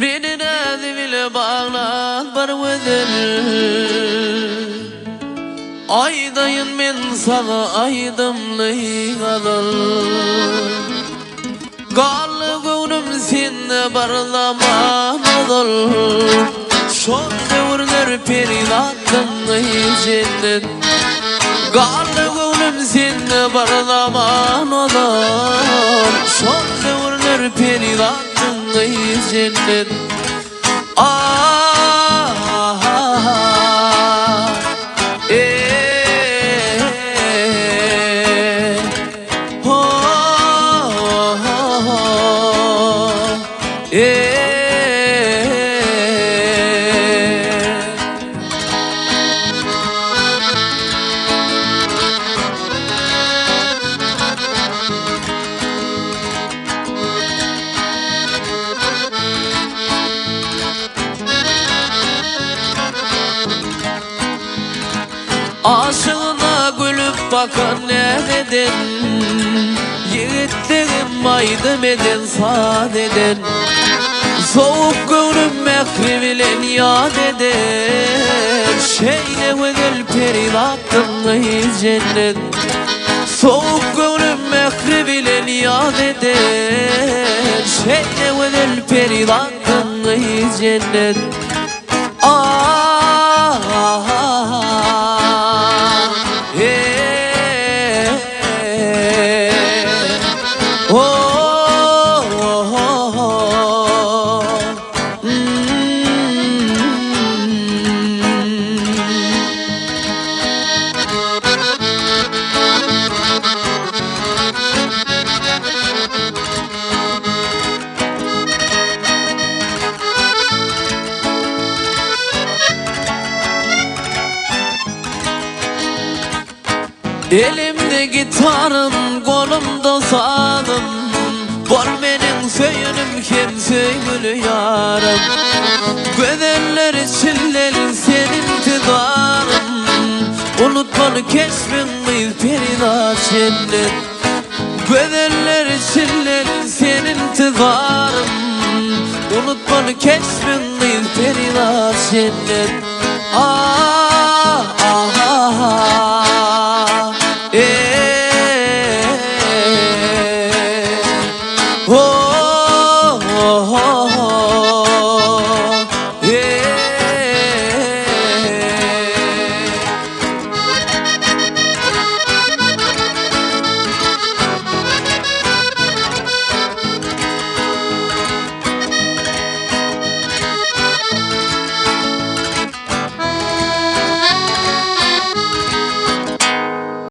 Meni näzi bile baglan bir gözel. Aýdaýyn men saňa aýdymly gazal. Galdy göwnüm sende bir zaman ozal. Şol döwürler perizatdyň jennet. Galdy göwnüm sende bir zaman ozal. Şol döwürler perizatdyň jennet. Ah, eh, ho, eh. Aşygyna gülüp bakan näz eden, Ýigitligim aýdym eden, saz eden, Sowuk göwnüm mähri bilen ýaz eden, Şeýle gözel perizatdyň eý jennet. Sowuk göwnüm mähri bilen ýaz eden, Şeýle gözel perizatdyň eý jennet. Ah, eh, oh, mm. Elimde gitarym, golumda sazym, Bol meniň söýenim hem söýgüli ýarym. Gözeller içinden sen intizarym, Unutman keşbiň gyz perizat jennet. Gözeller içinden sen intizarym, Unutman keşbiň gyz perizat jennet. Ah, ah, ah, ah.